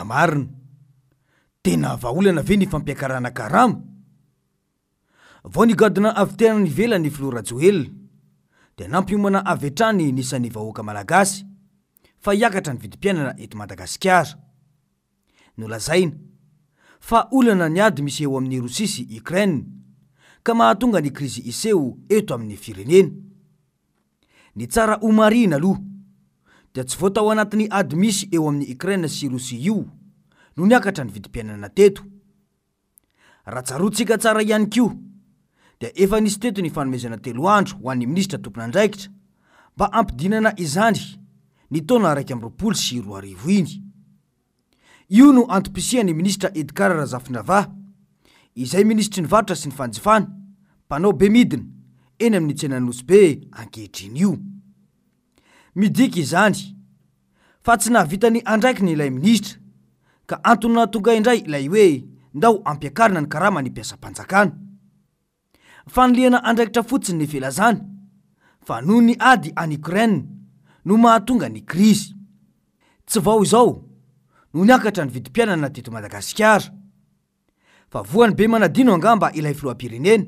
marina? Tena vahaolana ve ny fampiakarana karama? Vao nigadona avy teny ivelany ny filoha Rajoelina dia nampiomana avy hatrany ny isan'ny vahoaka malagasy fa hiakatra ny vidim-piainana eto Madagasikara. Nolazaina fa olana ny ady misy eo amin'i Rosia sy Ukraine ka mahatonga ny krizy hiseho eto amin'ny firenena. Ny tsara homarihina aloha dia tsy vao tao anatin'ny ady misy eo amin'i Ukraine sy Rosia io no niakatra ny vidim-piainana teto. Raha tsaroantsika tsara ihany koa dia efa nisy teto ny fanomezana telo andro ho an'ny minisitra tompon'andraikitra mba hampidinana izany ny taona 2021 iny. Io no antom-pisian'ny minisitra Edgard Razafindravaha, izay minisitry ny varotra sy ny fanjifana, mpanao bemidina eny amin'ny tsenan'i Nosy Be ankehitriny io. Midika izany fa tsy nahavita ny andraikiny ilay minisitra ka antony nahatonga indray ilay hoe ndao ampiakarina ny karaman'ny mpiasam-panjakana. Fanilihana andraikitra fotsiny ny filazana fa noho ny ady any Ukraine no mahatonga ny krizy. Tsy vao izao no niakatra ny vidim-piainana teto Madagasikara. Fa voan'ny be manadino angamba ilay filoham-pirenena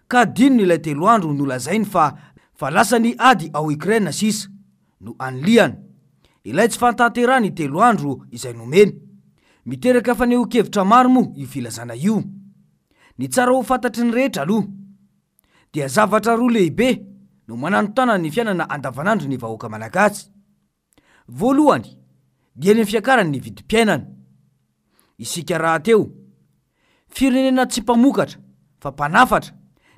ka adinony ilay telo andro nolazainy fa fa lasa ny ady ao Ukraine sisa no anilihana ilay tsy fahatanterahany telo andro izay nomeny. Miteraka fanehoan-kevitra maro moa io filazana io. Ny tsara ho fantatry ny rehetra aloha dia zavatra roa lehibe no mananontanana ny fiainana andavanandro ny vahoaka malagasy. Voalohany dia ny fiakaran'ny vidim-piainana. Isika rahateo, firenena tsy mpamokatra fa mpanafatra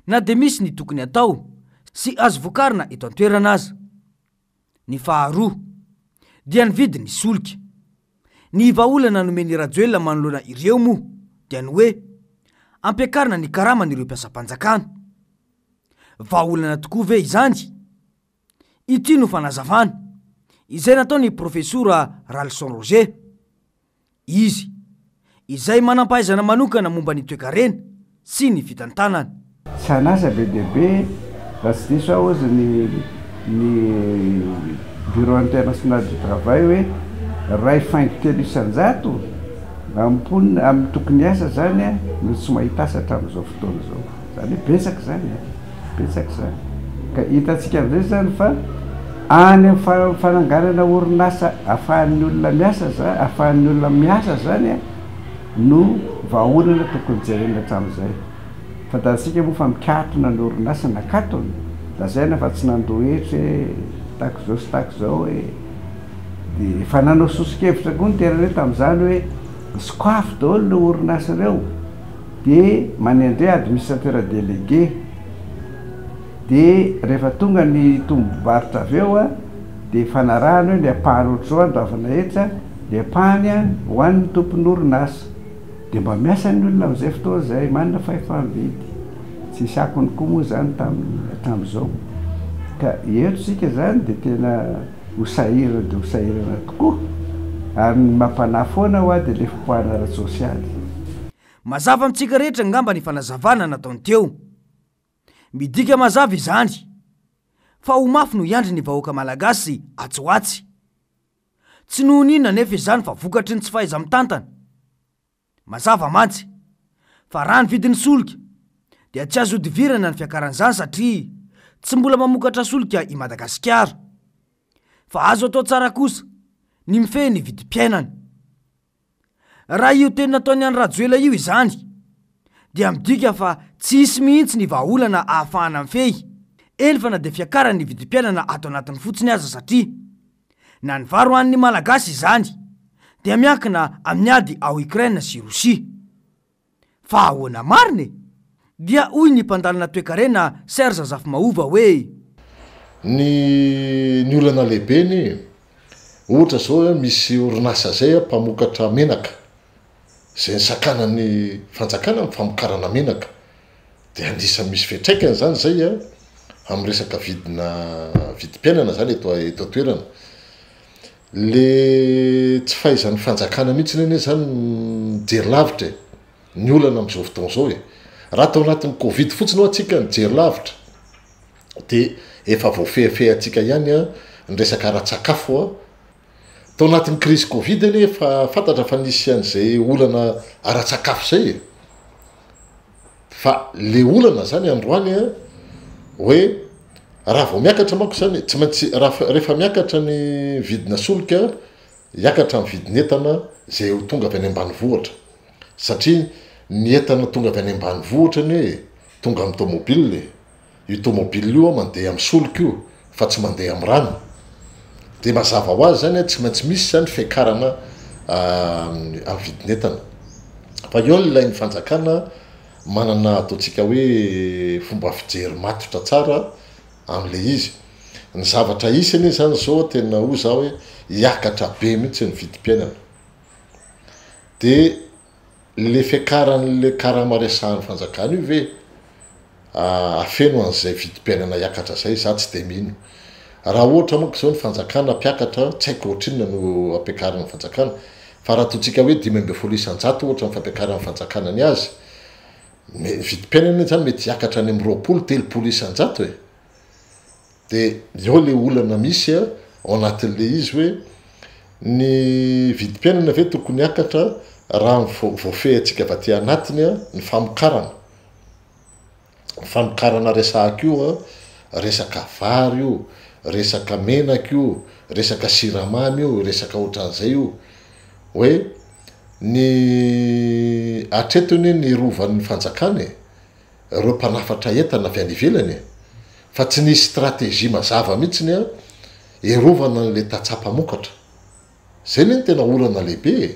na dia misy ny tokony atao sy azo vokarina eto an-toerana aza. Ny faharoa dia ny vidin'ny solika. Ny vahaolana nomen'i Rajoelina manoloana ireo moa dia ny hoe ampiakarina ny karaman'ireo mpiasam-panjakana. Vahaolana tokoa ve izany? Ity no fanazavana izay nataon'ny Profesora Ralison Roger. Izy, izay manam-pahaizana manokana momba ny toekarena sy ny fitantanana. Tsy an'asa be dia be raha tsy diso aho hozy ny ny Bureau international du travail hoe iray faingo telo isan-jato amin'ny mponina amin'ny tokony hiasa izany no tsy mahita asa hatramin'izao fotoana izao. Izany hoe betsaka izany e! Betsaka izany. Ka hitantsika amin'izay izany fa any amin'ny fananganana orinasa ahafahan'ny olona miasa izany, ahafahan'ny olona miasa izany no vahaolana tokony jerena hatramin'izay. Fantatsika moa fa mikatona ny orinasa, nakatona, lazaina fa tsy nandoa hetra e, tahaka izao sy tahaka izao e. Dia efa nanao soso-kevitra koa ny tenanay tamin'izany hoe sokafy daholo ireo orinasa ireo. dia manendre administrateur délégué dia rehefa tonga ny tombom-barotra avy eo dia ifanarahana hoe ny ampahany ohatr'izao andoavana hetra, ny ampahany ho an'ny tompon'orinasa. Dia mba miasa ny olona amin'izay fotoana izay, manana fahefa-mividy. Tsisy akony koa moa izany tamin'ny hatramin'izao. Ka eto isika izany dia tena ho sahirana dia ho sahirana tokoa. Ary ny mampanahy foana hoa dia ilay fipoahana ara-tsosialy. Mazava amintsika rehetra angamba ny fanazavana nataony teo. Midika mazava izany fa ho mafy no hiandry ny vahoaka malagasy atsy ho atsy. Tsy noho ny inona anefa izany fa vokatry ny tsy fahaiza-mitantana. Mazava mantsy fa raha ny vidin'ny solika dia tsy azo ihodivirana ny fiakaran'izany satria tsy mbola mamokatra solika i Madagasikara. Fa azo atao tsara kosa ny mifehy ny vidim-piainana. Raha io teny nataon'i Andry Rajoelina io izany dia midika fa tsy hisy mihitsy ny vahaolana ahafahana mifehy, eny fa na dia fiakaran'ny vidim-piainana ato anatiny fotsiny aza satria na ny vary ho an'ny Malagasy izany dia miankina amin'ny ady ao Ukraine sy Rosia. Fa ahoana marina e? Dia hoy ny mpandalina toekarena Serge Zafimahova hoe. Ny ny olana lehibe anie, ohatra zao misy orinasa zay mpamokatra menaka, zay nisakanan'ny fanjakana ny famokarana menaka, de anisan'ny misy fiantraikany zany zay amin'ny resaka vidina vidim-piainana zany eto eto an-toerana. Le tsy fahaizan'ny fanjakana mihitsy anie zany mijery lavitra e, ny olana am'zao fotoana zao e, raha tao anatin'ny covid fotsiny hoa tsika nijery lavitra de efa voafehifehy antsika ihany an ny resaka ara-tsakafo an. Tao anatin'ny crise covid anie efa fantatra fa nisy an'izay olana ara-tsakafo izay e! Fa le olana zany androany an, hoe raha vao miakatra manko zany, tsy maintsy raha rehefa miakatra ny vidina solika, hiakatra ny vidin'entana izay ho tonga avy any ambanivohitra. Satria ny entana tonga avy any ambanivohitra anie tonga amin'ny tomobile e! Io tomobile io mandeha amin'ny solika io fa tsy mandeha amin'ny rano. Dia mazava ho azy izany tsy maintsy misy izany fiakarana amin'ny vidin'entana. Fa eo ilay ny fanjakana manana ataontsika hoe fomba fijery matotra tsara amin'ilay izy. Ny zavatra hisy anie izany izao tena hoy za hoe hiakatra be mihitsy ny vidim-piainana. Dia Le fiakaran'le karama resahan'ny fanjakana io ve hafeno an'izay vidim-piainana hiakatra zay? Za tsy de mino. Raha ohatra manko zao ny fanjakana hampiakatra, tsy haiko ohatrinona no ampiakarin'ny fanjakana, fa raha ataontsika hoe 15% ohatra ny fampiakaran'ny fanjakana ny azy, ny vidim-piainana anie zany mety hiakatra any amin'ny 20, 30% e! De eo le olana misy ao anatin'le izy hoe ny vidim-piainana ve tokony hiakatra raha voafehintsika avy aty anatiny ny famokarana, ny famokarana resahako io an, resaka vary io, resaka menaka io, resaka siramamy io, resaka ohatran'izay io, hoe ny hatreto anie ny rovan'ny fanjakana e, ireo mpanafatra entana avy any ivelany e! Fa tsy nisy stratégie mazava mihitsiny an, hiarovana an'ilay tantsaha mpamokatra. Izay anie no tena olana lehibe e!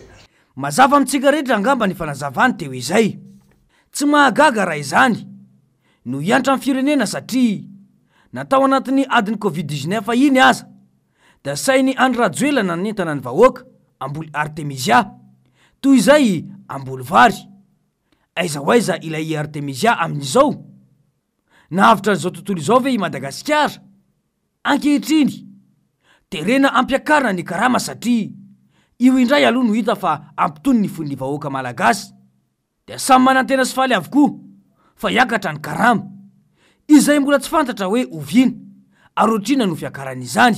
Mazava amintsika rehetra angamba ny fanazavany teo izay. Tsy mahagaga raha izany no hiantra ny firenena satria na tao anatin'ny adin'ny covid 19 iny aza dia sain'i Andry Rajoelina nanentana ny vahoaka hamboly artemisia toy izay hamboly vary. Aiza ho aiza ilay Artemisia amin'izao? Nahavotra an'izao tontolo izao ve i Madagasikara? Ankehitriny, terena ampiakarina ny karama satria io indray aloha no hita fa hampitony ny fon'ny vahoaka malagasy. Dia samy manantena sy faly avokoa fa hiakatra ny karama. Izay mbola tsy fantatra hoe oviana ary ohatrinona no fiakaran'izany.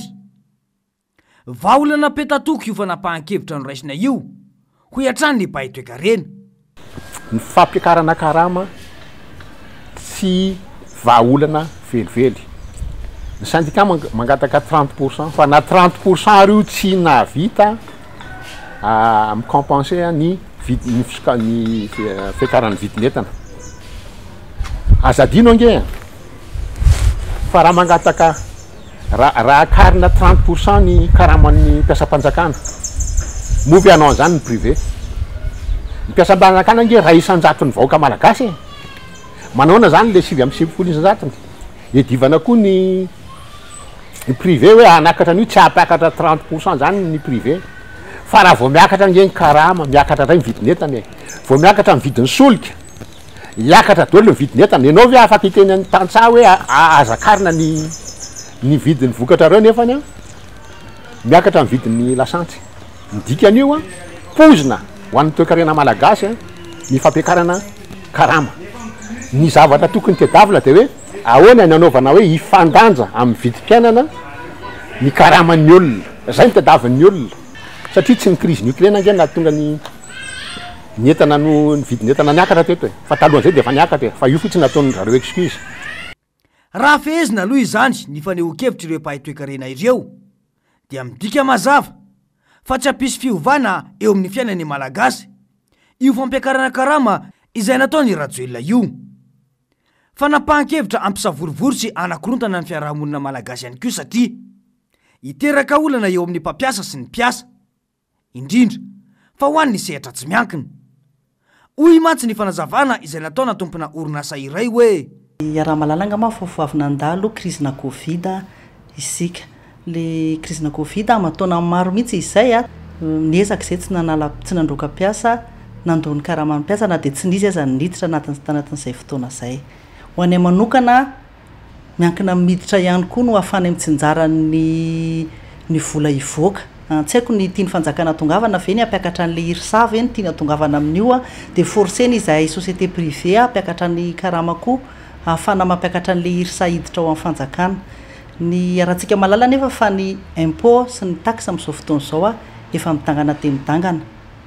Vahaolana petatoko io fanapahan-kevitra noraisina io, hoy hatrany ny mpahay toekarena. Ny fampiakarana karama tsy vahaolana velively. Ny syndicat mangataka 30 pour cent fa na 30 pour cent ary io tsy nahavita mi-compenser ny vidin'ny fisoka- ny fiakaran'ny vidin'entana. Aza adino ange fa raha mangataka Raha raha akarina 30 pour cent ny karaman'ny mpiasam-panjakana, moa ve hanao an'izany ny privé? Ny mpiasam-panjakana ange iray isan-jaton'ny vahoaka malagasy e! Manaona izany le 99 isan-jatony? Iadivana koa ny ny privé hoe hanakatra an'io, tsy hampiakatra 30 pour cent izany ny privé. Fa raha vao miakatra ange ny karama, miakatra indray ny vidin'entana e! Vao miakatra ny vidin'ny solika, Hiakatra daholo ny vidin'entana. Ianao ve afaka hiteny an'ny tantsaha hoe aza akarina ny ny vidin'ny vokatrareo nefany an miakatra ny vidin'ny lasantsy. Ny dikan'io an, poizina ho an'ny toekarena malagasy an ny fampiakarana karama. Ny zavatra tokony tedavina dia hoe ahoana ny anaovana hoe hifandanja amin'ny vidim-piainana ny karaman'ny olona. Zay no tadiavin'ny olona satria tsy ny crise ny Ukraine ange no nahatonga ny Ny entana no, ny vidin'entana niakatra teto e! Fa talohan'izay dia efa niakatra e! Fa io fotsiny nataon-dry zareo excuse. Raha fehezina aloha izany ny fanehoan-kevitr'ireo mpahay toekarena ireo dia midika mazava fa tsy hampisy fiovana eo amin'ny fiainan'ny Malagasy io fampiakarana karama izay nataon'i Rajoelina io. Fanapahan-kevitra hampisavorovoro sy hanakorontana ny fiarahamonina malagasy ihany koa satria hiteraka olana eo amin'ny mpampiasa sy ny mpiasa. indrindra fa ho an'ny sehatra tsy miankina. Hoy mantsy ny fanazavana izay nataona tompona orinasa iray hoe. Iaraha-mahalala angamba fa vao avy nandalo crise-na covid isika. Ilay crise-na covid aman-taonany maro mihitsy izay, niezaka izay tsy nanala, tsy nandroaka mpiasa, nandoa ny karaman'ny mpiasa na dia tsy nisy aza ny niditra anatin'ny tanatin'izay fotoana izay. Ho anay manokana, Miankina amin'ny miditra ihany koa no ahafahana mitsinjara ny ny vola hivoaka. Tsy haiko ny tian'ny fanjakana atongavana ve ny hampiakatra an'ilay IRSA ve no tiany atongavana amin'io dia forcer-na izahay société privée hampiakatra ny karama koa ahafahana mampiakatra an'ilay IRSA hiditra ao amin'ny fanjakana. Ny iarahantsika mahalala anefa fa ny impôt sy ny taxe amin'izao fotoana izao. efa midangana dia midangana.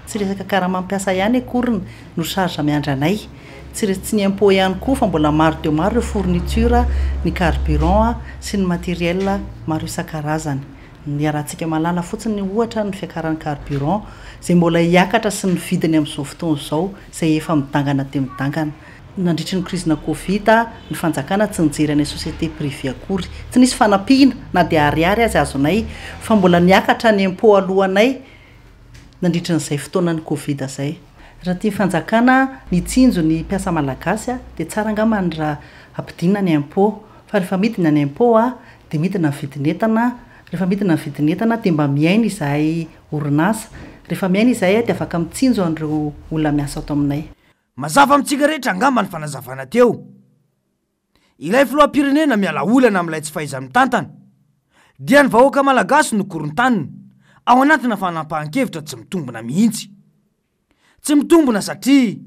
Tsy resaka karama mpiasa ihany akory no charge miandry anay. Tsy re tsy ny impôt ihany koa fa mbola maro dia maro ireo fourniture, ny carburant sy ny matériel maro isan-karazany. Iarahantsika mahalala fotsiny ohatra ny fiakaran'ny carburant izay mbola hiakatra sy ny vidiny amin'izao fotoana izao izay efa midangana dia midangana. Nandritry ny crise-na covid, ny fanjakana tsy nijery anay société privée akory. Tsy nisy fanampiana na dia ariary aza azonay fa mbola niakatra ny impôt aloanay nandritry an'izay fotoanan'ny covid izay. Raha tia fanjakana mitsinjo ny mpiasa malagasy dia tsara angamba ny raha ampidinina ny impôt fa rehefa midina ny impôt dia midina ny vidin'entana, rehefa midina ny vidin'entana dia mba miaina izahay orinasa, rehefa miaina izahay dia afaka mitsinjo an'ireo olona miasa ato aminay. Mazava amintsika rehetra angamba ny fanazavana teo. Ilay filoham-pirenena miala olana amin'ilay tsy fahaiza-mitantana, dia ny vahoaka malagasy no korontanina ao anatina fanapahan-kevitra tsy mitombina mihitsy. Tsy mitombina satria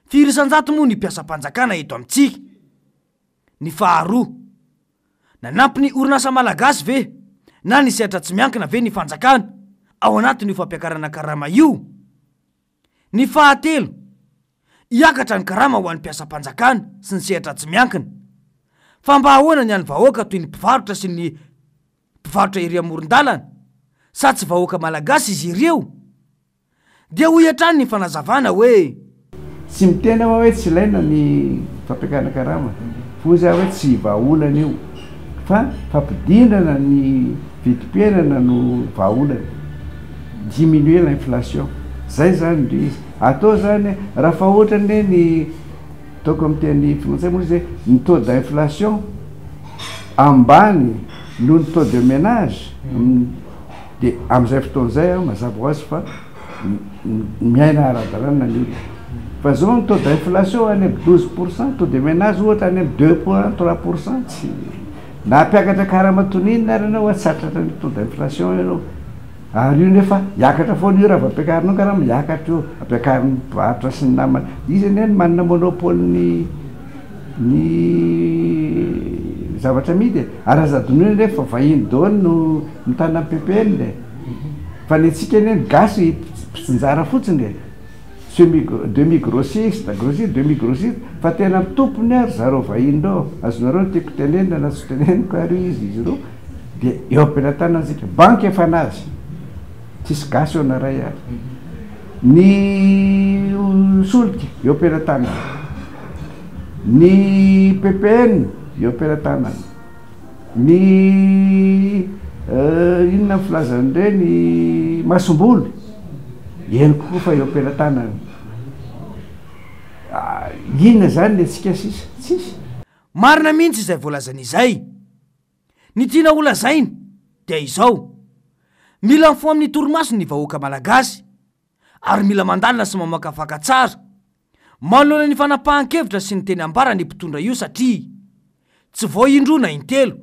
firy isan-jato moa ny mpiasam-panjakana eto amintsika? Ny faharoa, nanampy ny orinasa malagasy ve na ny sehatra tsy miankina ve ny fanjakana ao anatin'io fampiakarana karama io? Ny fahatelo, hiakatra ny karama ho an'ny mpiasam-panjakana sy ny sehatra tsy miankina. Fa mba ahoana ny an'ny vahoaka toy ny mpivarotra sy ny mpivarotra ery amoron-dalana? Sa tsy vahoaka malagasy izy ireo? Dia hoy hatrany ny fanazavana hoe. Tsy miteny aho hoe tsy ilaina ny fampiakarana karama, fa hoy za hoe tsy vahaolana io fa fampidinana ny vidim-piainana no vahaolana, diminuer l'inflation, zay zany le izy, atao zany raha fa ohatra anie ny ataoko amin'ny teny frantsay moa izy hoe ny taux d'inflation ambany noho ny taux de ménage dia amin'izay fotoana izay mazava ho azy fa miaina ara-dalàna ny olona. Fa zao ny taux d'inflation any amin'ny 12 pourcent, taux de ménage ohatra any amin'ny 2 point 3 pourcent, tsy na hampiakatra karama toy ny inona ary ianao a, tsy hahatratra ny taux d'inflation ianao. Ary io nefa hiakatra foana io raha vao ampiakarinao karama, hiakatra io, ampiakarin'ny mpivarotra sy ny namany. Izy anie no manana monopole ny ny zavatra amidy e. Ary aza adinoina nefa fa vahiny daholo no mitana ny PPN e. Fa ny antsika anie ny gasy mpitsinjara fotsiny e, semi demi grossiste, grossiste, demi grossiste, fa tena tompony ary zareo vahiny ireo, azonareo ny tiako tenenina na tsy teneniko ary izy izy ireo dia eo am-pelatanana tsika, banky efa anazy, tsisy gasy eo na ray ary, ny solika eo am-pelatanana, ny PPN eo am-pelatanana. Ny inona ny filazan'ireny masomboly, henoko koa fa eo am-pelatanana. Inona izany ny antsika sisa? Tsisy. Marina mihitsy izay voalazany izay. Ny tiana ho lazaina dia izao, mila mifoha amin'ny torimasony ny vahoaka malagasy ary mila mandalina sy mamakafaka tsara manoloana ny fanapahan-kevitra sy ny teny ambaran'ny mpitondra io satria tsy vao indroa na intelo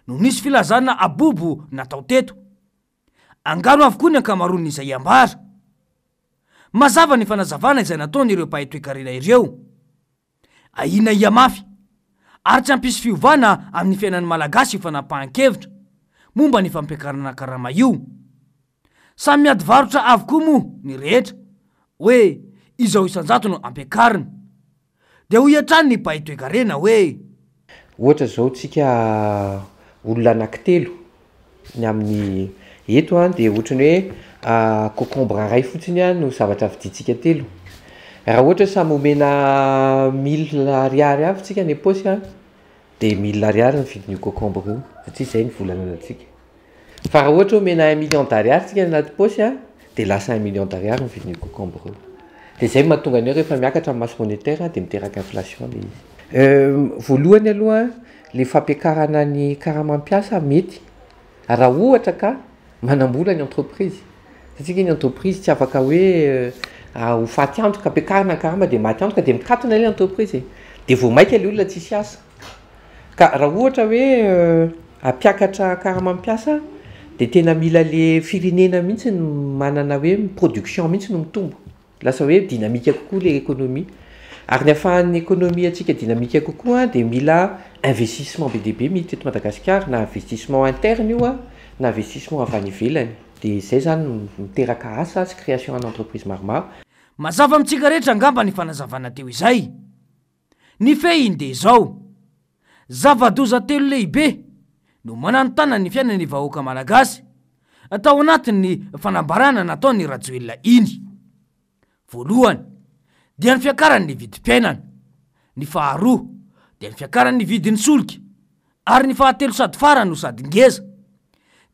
no nisy filazana abobo natao teto. Angano avokoa ny ankamaroan'izay ambara. Mazava ny fanazavana izay nataon'ireo mpahay toekarena ireo. Ahiana hihamafy ary tsy hampisy fiovana amin'ny fiainan'ny Malagasy io fanapahan-kevitra momba ny fampiakarana karama io. Samy miady varotra avokoa moa ny rehetra hoe izao isan-jato no ampiakarina. Dia hoy hatrany ny mpahay toekarena hoe. Ohatra izao tsika olona anankitelo ny amin'ny eto an dia ohatran'ny hoe concombre iray fotsiny an no zavatra vidintsika telo. Raha ohatra hoe samy omena mille ariary avy tsika any am-paosy an dia mille ariary ny vidin'io concombre io satria izay ny vola ananantsika. Fa raha ohatra hoe omena un million d'ariary tsika any anaty paosy an, dia lasa un million d'ariary ny vidin'io concombre io. Dia izay no mahatonga ny hoe rehefa miakatra ny masse monétaire dia miteraka inflation ilay izy. Voalohany aloha an, ilay fampiakarana ny karama mpiasa mety raha ohatra ka manam-bola ny entreprise, satria ange ny entreprise tsy afaka hoe ho faty antoka, ampiakarina ny karama dia maty antoka dia mikatona ilay entreprise e, dia vao maika ilay olona tsisy asa. Ka raha ohatra hoe hampiakatra karama mpiasa dia tena mila le firenena mihitsy no manana hoe production mihitsy no mitombo, lasa hoe dynamique kokoa le économie, ary ny ahafahan'ny économie antsika dynamique kokoa dia mila investissement be dia be miditra eto Madagasikara na investissement interne io na investissement avy any ivelany. De zay zany miteraka asa sy création ana entreprise maromaro. Mazava amintsika rehetra angamba ny fanazavana teo izay. Ny fehiny dia izao, zava-doza telo lehibe no mananontanana ny fiainan'ny vahoaka malagasy tao anatin'ny fanambarana nataon'i Rajoelina iny. Voalohany dia ny fiakaran'ny vidim-piainana, ny faharoa dia ny fiakaran'ny vidin'ny solika ary ny fahatelo sady farany no sady ngeza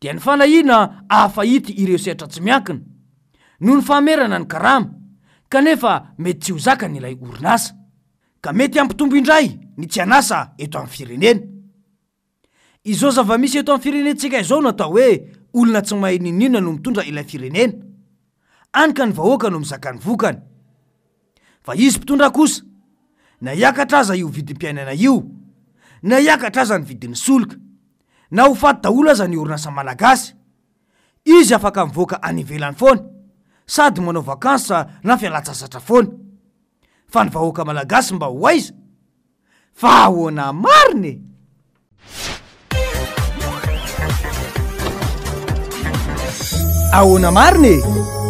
dia ny fanahiana ahafahity ireo sehatra tsy miankina noho ny famerana ny karama kanefa mety tsy ho zakany ilay orinasa ka mety hampitombo indray ny tsy an'asa eto amin'ny firenena. Izao zava-misy eto amin'ny firenentsika izao no atao hoe olona tsy mahay n'inon'inona no mitondra ilay firenena. Any ka ny vahoaka no mizaka ny vokany. Fa izy mpitondra kosa, na hiakatra aza io vidim-piainana io, na hiakatra aza ny vidin'ny solika, na ho faty daholo aza ny orinasa malagasy, izy afaka mivoaka any ivelany foana, sady manao vacances na fialan-tsasatra foana. Fa ny vahoaka malagasy mba ho aiza? Fa ahoana marina e? Ahoana marina e?